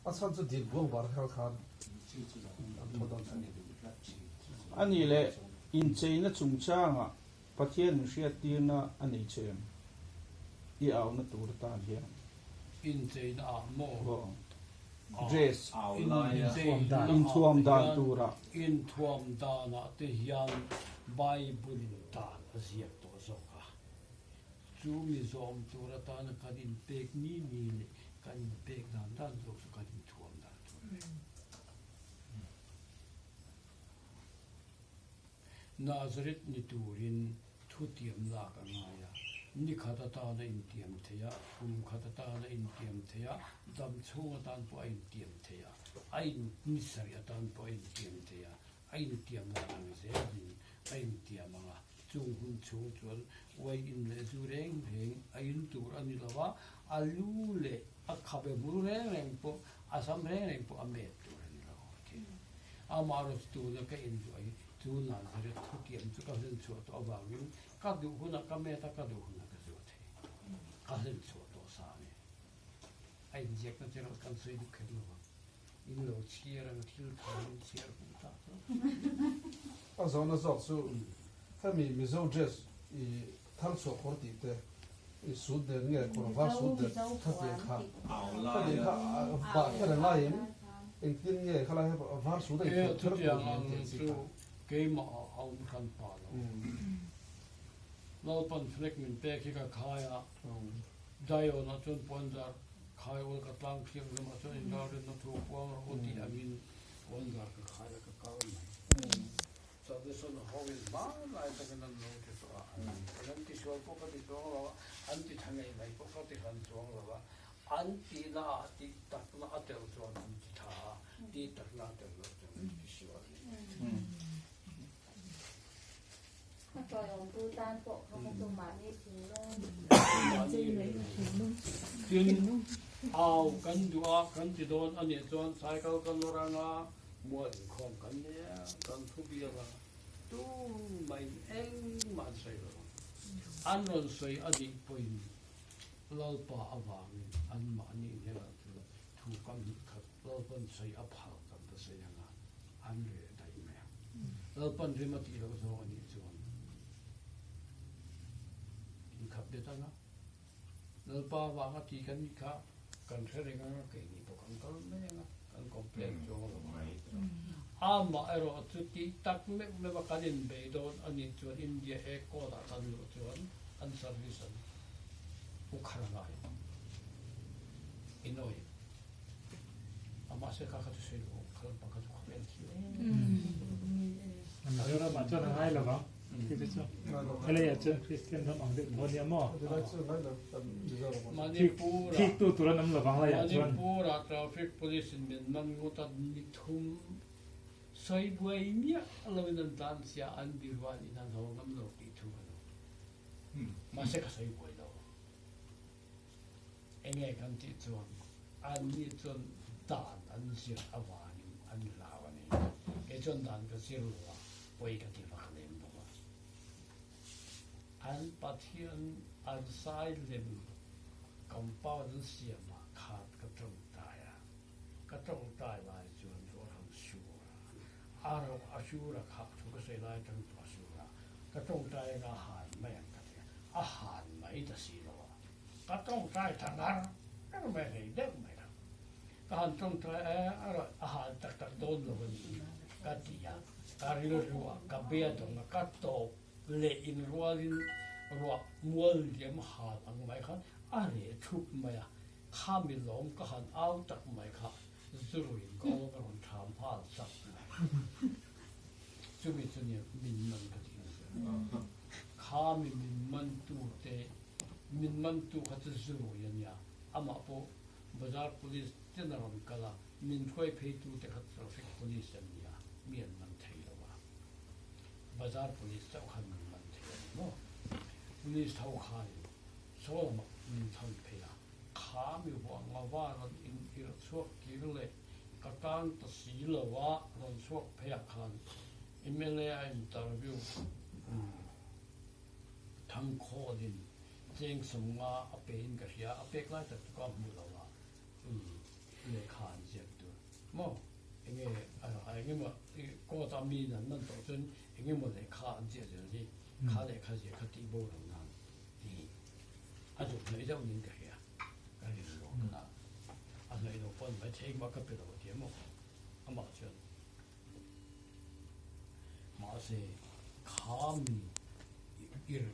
A chhan chu dil buang var kher khan an thaw dawn chu. A nih leh incheina chungchangah Pathian inhriattirna a nei che em? I auna tur atan hian. Incheina ah maw? Dress, inthuam dan turah. Inthuam danah te hian Bible in dan a ziak tawh zawk a. Chu mi zawm tur atana kan inpek ni ni leh kan inpek dan dan zawk chu kan inthuam dan tur a ni. Nazareth ni turin thutiam lak a ngai a, ni khat atan a intiam thei a, kum khat atan a intiam thei a, dam chhung atan pawh a intiam thei a, a in ni sarih atan pawh a intiam thei a, a intiam dan ang zelin a intiam ang a, chung hun chhung chuan uai in leh zu reng reng a in tur a ni lo a, a lu leh a khabe hmul reng reng pawh, a sam reng reng pawh a met tur a ni lo a ti. Amaherawhchu tuna ka inzuah hi chu Nazareth thutiam chu ka hlen chhuah tawh avangin ka duh hunah ka met a, ka duh hunah ka zuah thei. Ka hlen chhuah tawh sa a ni. A inziakna che erawh kan sawi duh kher lo vang. In lo chhiar ang a thil tha in chhiar hmuh tak chu. A zawhna zawk chu hemi Mizo dress i thar chhuah kawr tih te i suit nen nge kawr var suit nen khatiang kha khatiang kha bah kher a ngai em engtin nge khalai var suit a in thuam kher tur ni em tih chi kha. Keimah ah a awm hran pah lo. Lalpan flag min pek hi ka khai a, Zion ah chuan puanzar Khai ul ka tlang thiang lamah chuan inralrinna thu puang rawh u tih angin puanzar ka khai a ka kal mai. Salvation ho in hmanlai takin an lo ti tawh a, an ti sual pawh ka ti chuang lo a, an ti tha ngei mai pawh ka ti hran chuang lo a, an tihna ah tih takna a tel chuan an ti tha a, tih takna a tel loh chuan an ti sual a ni. A tawiawmtu tan pawh kha ka chu mahni thinlung. Tin, au kan duh a, kan ti dawn a nih chuan cycle kan lawr anga mual inkhawm kan nei a, kan thu bial a, tumah-in engmah an sawi lo ang. An rawn sawi a nih pawhin Lalpa avangin anmahni hnenah chuan thu kam hnih khat Lalpan sawi a phal kan ta sawi anga an reh daih mai ang. Lalpan rem a tih loh zawng a nih chuan inkhap bet anga Lalpa avanga ti kan nih kha kan hre reng anga keini pawh kan kal mai anga kan complain chuang lo ang. Amah erawh chu tih tak meuh meuh a kan inbei dawn a nih chuan India A code ah kan luh chuan an service an ukhar ngai inawi. A mahse kha kha chu sawi lo kha lampang kha chu khawvel thil a ni. Mizoram ah chuan a ngai lo vang khi te chu. Helai ah chuan Kristian ram ang deuh tho ania maw? Manipur Thik tu tur an awm lo vang lai ah chuan. Manipur ah traffic police in min man ngawt a ni thum sawi buai miah lo in an tlan sia an biruan in an haw ngam lo tih thu ka duh. Mahse ka sawi buai lo. Enge kan tih chuan anni chuan dan an zir avangin an hlau a ni. Kei chuan dan ka zir lo a, pawi ka ti vak lem lo a. An Pathian an sai lem compound an siam ah khan ka tawngtai a, ka tawngtai lai chuan ruah han sur a, a ro a sur a kha thu ka sawi lai atang chu a sur a, ka tawngtai anga a han mai ang ka ti a, a han mai ta si lo a. Ka tawngtai tha ngar ngar mai rei deuh mai a, ka han tawngtai e a rawn a han tak tak dawn lo a ni ka ti a, ka rilru ah ka bia dawng a, ka tawp leh in rualin ruah mual liam hal ang mai khan a reh thup mai a, kha mi lawm ka han au tak mai kha zuruin ka awm a rawn tham nghal sak mai, chumi chu nia min man ka ti ang kha mi min man tute Min mantu kha chu zurui a nia, amah pawh Bazar Police ten a rawn kal a, min hruai pheitu te kha Traffic Police an nia, mi an man thei lo a, Bazar Police chauh khan min man thei a ni maw? Police ho khanin saw lamah min thawn phei a, kha mi huang ngava rawn in irh chhuak kir leh ka tan ta si lo a rawn chhuak phei ah khan mla a interview Thangkhawlin cheng sawmnga a pein ka hria, a pek lai tak chu ka hmu lo a, lehkha an ziak. Maw enge engemaw court a mi an man tawh chuan engemaw lehkha an ziah zel hi kha lehkha ziah kha tih bo lo nan hi a duh hnaih deuh niin ka hria ka rin lo a a hnaih lo pawn mai thei engmah ka pe lo a ti maw amah chuan mahse kha mi ir.